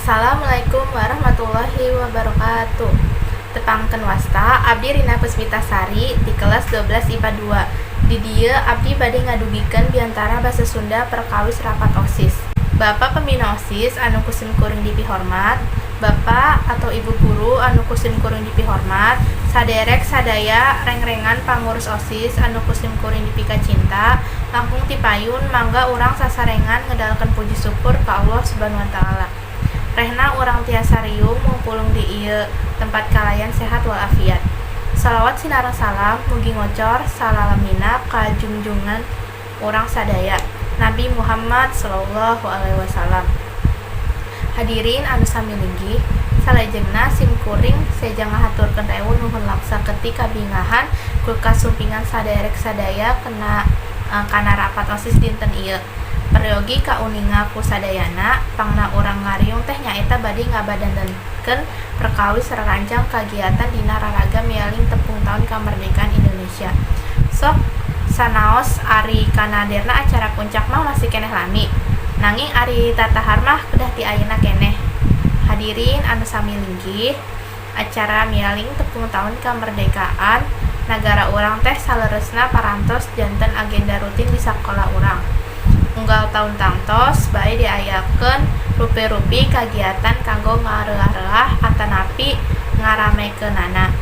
Assalamualaikum warahmatullahi wabarakatuh. Tepangkeun, wasta abdi Rina Puspitasari di kelas 12 IPA 2. Di dieu abdi bade ngadugikeun biantara basa Sunda perkawis rapat OSIS. Bapak Pembina OSIS anu ku sim kuring dipihormat, Bapak atau Ibu guru anu ku sim kuring dipihormat, saderek sadaya rengrengan pangurus OSIS anu ku sim kuring dipikacinta, langkung tipayun mangga urang sasarengan ngedalkeun puji syukur ka Allah Subhanahu wa Taala. Rehna urang tiasa riung mungpulung di ieu tempat kalayan sehat walafiat. Salawat sinareng salam mugi ngocor salalamina ka junjungan urang sadaya, Nabi Muhammad sallallahu alaihi wasallam. Hadirin anu sami linggih, salajengna sim kuring seja ngahaturkeun rewu nuhun laksa keti kabingahan ku kasumpingan saderek sadaya kena kana rapat OSIS dinten ieu. Peryogi kauninga ku sadayana, pangna urang ngariung teh nyaeta bade ngabadantenkeun perkawis rarancang kagiatan dina raraga mieling tepung taun kamerdekaan Indonesia. Sok sanaos ari kanaderna acara puncak mah masih keneh lami. Nanging ari tatahar mah kedah ti ayeuna keneh. Hadirin anu sami linggih, acara mieling tepung taun kamerdekaan nagara urang teh saleresna parantos janten agenda rutin di sakola urang. Unggal taun tangtos bae diayakeun rupi-rupi kagiatan kanggo ngareah-reah atanapi ngaramekeunana.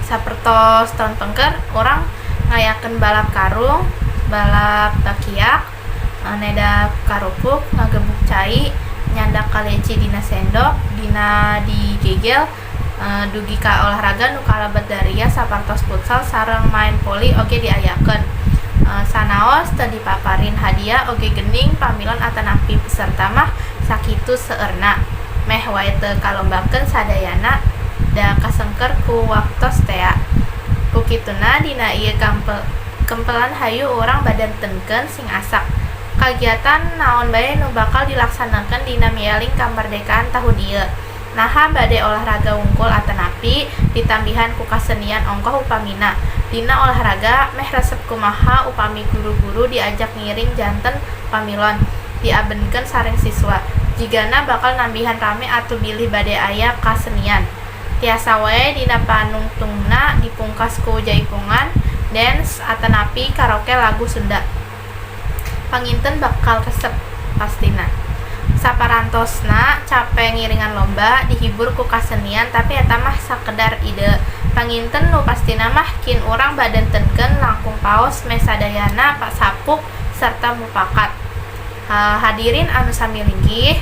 Sapertos taun pengker urang ngayakeun balap karung, balap bakiak, neda karupuk, ngagebuk cai, nyandak kaleci dina sendok, dina digegel, dugi ka olahraga nu kalebet daria sapartos futsal sareng main voli oge diayakeun. Sanaos teu dipaparin hadiah oge geuning pamilon atanapi peserta mah sakitu seueurna. Meh wae teu kalombakeun sadayana da kasengker ku waktos tea. Ku kituna dina ieu kempelan hayu urang badantenkeun sing asak. Kagiatan naon bae nu bakal dilaksanakeun dina mieling kamerdekaan tahun ieu? Naha bade olahraga wungkul atanapi ditambihan ku kasenian ongkoh upamina? Dina olahraga meh resep kumaha upami guru-guru diajak ngiring janten pamilon, diabenkeun sareng siswa? Jigana bakal nambihan rame atuh bilih bade aya kasenian. Tiasa wae dina panungtungna dipungkas ku jaipongan, dance atanapi karaoke lagu Sunda. Panginten bakal resep pastina. Saparantosna cape ngiringan lomba, dihibur ku kasenian, tapi eta mah sakedar ide. Panginten nu pastina mah kin urang badantenkeun langkung paos meh sadayana sapuk serta mupakat. Hadirin anu sami linggih,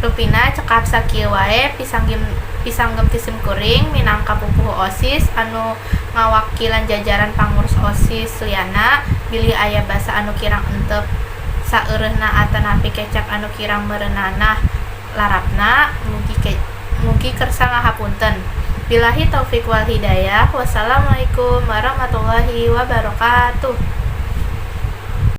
rupina cekap sakieu wae pisanggem ti sim kuring minangka pupuhu OSIS anu ngawakilan jajaran pangurus OSIS liana. Bilih aya basa anu kirang entep saeureuhna atanapi kecap anu kirang merenanah larapna, mugi kersa ngahapunten. Billahi taufik wal hidayah. Wassalamualaikum warahmatullahi wabarakatuh.